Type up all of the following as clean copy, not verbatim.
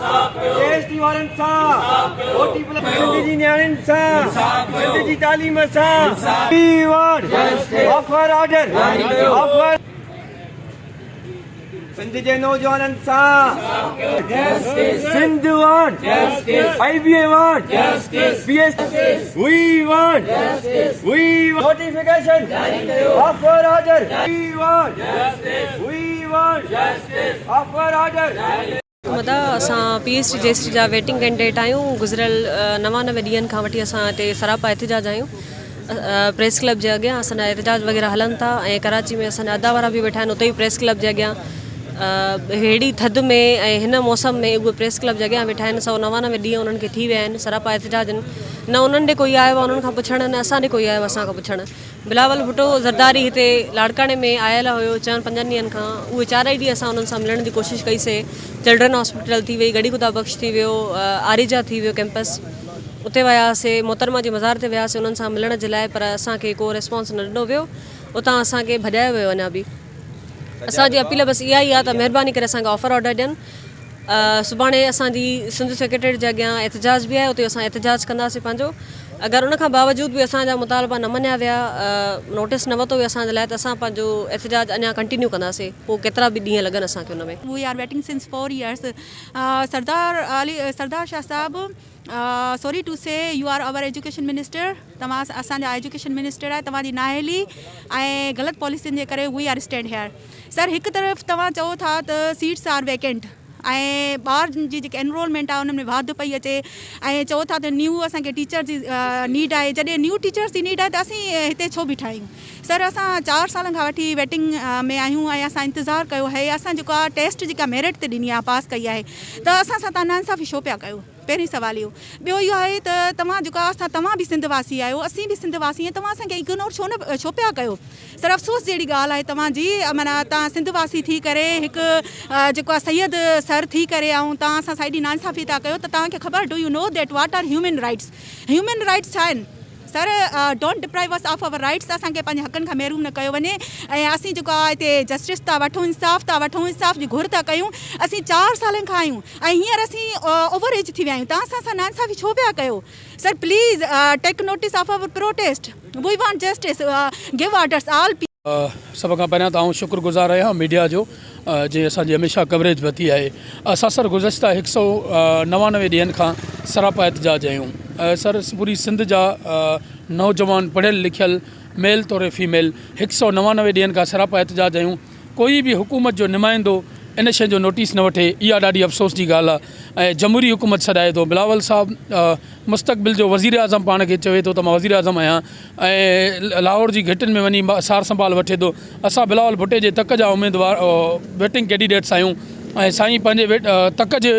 سان جي S T وارن سان فورٽي پلس سنڌ جي نياڻين سان سنڌ جي تعليم سان we want offer order offer Sindh جي نوجوانن سان Sindh want I B A want P S we want we notification offer order we want we want offer order. مدا اسان P S T G S T جا waiting candidate آهيون گذريل 99 ڏينهن کان وٺي اسان هتي سراپا احتجاج آهيون پريس ڪلب جي اڳيان اسان جا احتجاج وغيره هلن ٿا ۽ ڪراچي ۾ اسان جا ادا وارا به ويٺا آهن اتي ئي پريس ڪلب جي اڳيان ههڙي ٿڌ ۾ ۽ هن موسم ۾ اهي پريس ڪلب جي اڳيان ويٺا آهن 199 ڏينهن انهن کي ٿي ويا آهن سراپا احتجاج آهن نه انهن ڏي ڪوئي آيو آهي انهن کان پڇڻ نه اسان ڏي ڪوئي آيو آهي اسان کان پڇڻ بلاول ڀٽو زرداري هتي لاڙڪاڻي ۾ آيل هيو چئن پنجن ڏينهن کان اهي چارئي ڏينهن اسان انهن سان ملڻ جي ڪوشش ڪئي سي چلڊرن هاسپيٽل ٿي وئي ڳڙهي خدا بخش ٿي ويو آريجا ٿي ويو ڪيمپس اتي وياسي محترمه جي مزار تي وياسي انهن سان ملڻ جي لاء پر اسان کي ڪو ريسپانس نه ڏنو ويو اتان اسان کي ڀڄايو ويو اڃا به اسان جي اپيل بس اها ئي آهي ته مهرباني ڪري اسان کي آفر آرڊر ڏين سڀاڻي اسان جي سنڌ سيڪريٽريٽ جي اڳيان احتجاج به آهي اتي اسان احتجاج ڪنداسين پنهنجو اگر ان کان باوجود به اسان جا مطالبا نه مڃيا ويا نوٽيس نه ورتو ويو اسان جي لاء ته اسان پنهنجو احتجاج اڃا ڪنٽينيو ڪنداسين پوء ڪيترا به ڏينهن لڳن اسان کي ان ۾. We are waiting since 4 years Sardar Ali Sardar Shah Sahib sorry to say you are our education minister توهان اسان جا ايجوڪيشن منسٽر آهيو توهان جي نااهلي ۽ غلط پاليسين جي ڪري we are stand here sir هڪ طرف توهان چئو ٿا ته سيٽس آر ويڪنٽ ۽ ٻارن جي جيڪي انرولمينٽ آهي ان ۾ واڌ پئي اچي ۽ چئو ٿا ته نيو اسان کي ٽيچرس جي نيڊ آهي جڏهن نيو ٽيچرس جي نيڊ آهي ته اسين هتي ڇو بيٺا آهيون سر اسان چار سالن کان وٺي ويٽنگ ۾ آهيون ۽ اسان انتظار ڪيو آهي اسان جيڪو آهي ٽيسٽ جيڪا ميرٽ تي ڏني آهي پاس ڪئي آهي ته اسان سان توهان ناانصافي ڇو پيا ڪيو پهرين سوال اهو. ٻيو اهو آهي ته توهان جيڪو آهي اسان توهان به سنڌ واسي آهيو اسين به سنڌ واسي آهيون توهان اسان کي اگنور ڇو نه ڇو پيا ڪيو سر افسوس جهڙي ڳالهه آهي توهان جي معنيٰ توهان سنڌ واسي ٿي ڪري هڪ جيڪو آهي سيد سر ٿي ڪري ۽ توهان اسان سان ايڏي ناانصافي ٿا ڪيو ته توهان کي خبر do you know that what are human rights human rights ڇا آهن sir don't deprive us of our rights اسان کي پنهنجي حقن کان محروم نه ڪيو وڃي ۽ اسين جيڪو آهي هتي جسٽس ٿا وٺون انصاف ٿا وٺون انصاف جي گهر ٿا ڪيون اسين چار سالن کان آهيون ۽ هينئر اسين اوور ايج ٿي ويا آهيون توهان اسان سان ناانصافي ڇو پيا ڪيو sir please take notice of our protest we want justice give orders all. سڀ کان پهريان ته آئون شڪر گذار آهيان ميڊيا جو جنهن اسان جي هميشه ڪوريج ورتي آهي اسان سر گذشته هڪ سئو 99 ڏينهن کان سراپا احتجاج آهيون سر پوري سنڌ جا نوجوان پڙهيل لکيل ميل توڙي فيميل هڪ سئو 99 ڏينهن کان سراپا احتجاج آهيون ڪوئي به حڪومت جو نمائندو ان شيء جو نوٽيس نه وٺي اها ڏاڍي افسوس جي ڳالهه آهي ۽ جمهوري حڪومت سڏائي ٿو بلاول صاحب مستقبل جو وزيراعظم پاڻ کي چوي ٿو ته مان وزيراعظم آهيان ۽ لاهور جي گهٽين ۾ وڃي سار سنڀال وٺي ٿو. اسان بلاول ڀٽي جي تڪ جا اميدوار ويٽنگ ڪينڊيڊيٽس آهيون ۽ سائين پنهنجي تڪ جي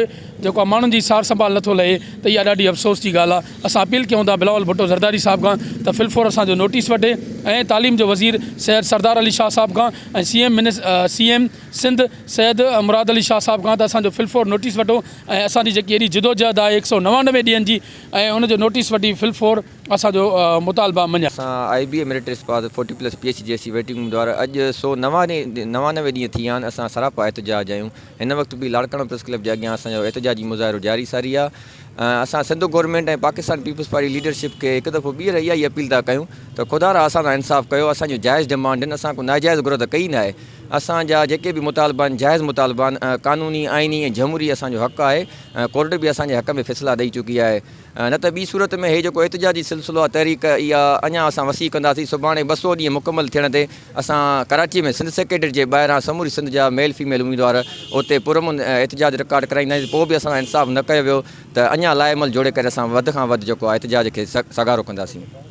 جيڪو آهي ماڻهن جي سار سنڀال نٿو لهي ته اها ڏاڍي افسوس جي ڳالهه آهي. اسان اپيل ڪيون ٿا بلاول ڀٽو زرداري صاحب کان ته في الفور اسان جو نوٽيس وٺي ۽ تعليم جو وزير سيد سردار علي شاهه صاحب کان ۽ C M C M Sindh Syed Murad Ali Shah صاحب کان ته اسان جو في الفور نوٽيس وٺو ۽ اسان جي جيڪي ايڏي جدوجهد آهي 199 ڏينهن جي ۽ ان جو نوٽيس وٺي في الفور اسان جو مطالبا مڃيا. اسان آء بي اي ميرٽ پاس forty plus P H G C waiting اميدوار اڄ 199 ڏينهن ٿي ويا آهن اسان سراپا احتجاج آهيون هن وقت به لاڙڪاڻو پريس ڪلب جي اڳيان اسان جو احتجاجي مظاهرو جاري ساري آهي اسان Sindh government ۽ Pakistan Peoples Party leadership کي هڪ دفعو ٻيهر اها ئي اپيل ٿا ڪيون ته خدارا اسان سان انصاف ڪيو اسان جون جائز ڊمانڊ آهن اسان ڪو ناجائز گهر ته ڪئي ناهي اسان جا جيڪي به مطالبا آهن جائز مطالبا آهن قانوني آئيني ۽ جمهوري اسان جو حق آهي ڪورٽ به اسان جي حق ۾ فيصلا ڏئي چڪي آهي نه ته ٻي صورت ۾ هي جيڪو احتجاجي سلسلو آهي تحريڪ اها اڃا اسان وسيع ڪنداسين سڀاڻي 200 ڏينهن مڪمل ٿيڻ تي اسان ڪراچي ۾ سنڌ سيڪريٽريٽ جي ٻاهران سموري سنڌ جا ميل فيميل اميدوار اتي پرامن احتجاج رڪارڊ ڪرائينداسين پوء به اسان سان انصاف نه ڪيو ويو ته اڃا لاء عمل جوڙي ڪري اسان وڌ کان وڌ جيڪو آهي احتجاج کي سگهارو ڪنداسين.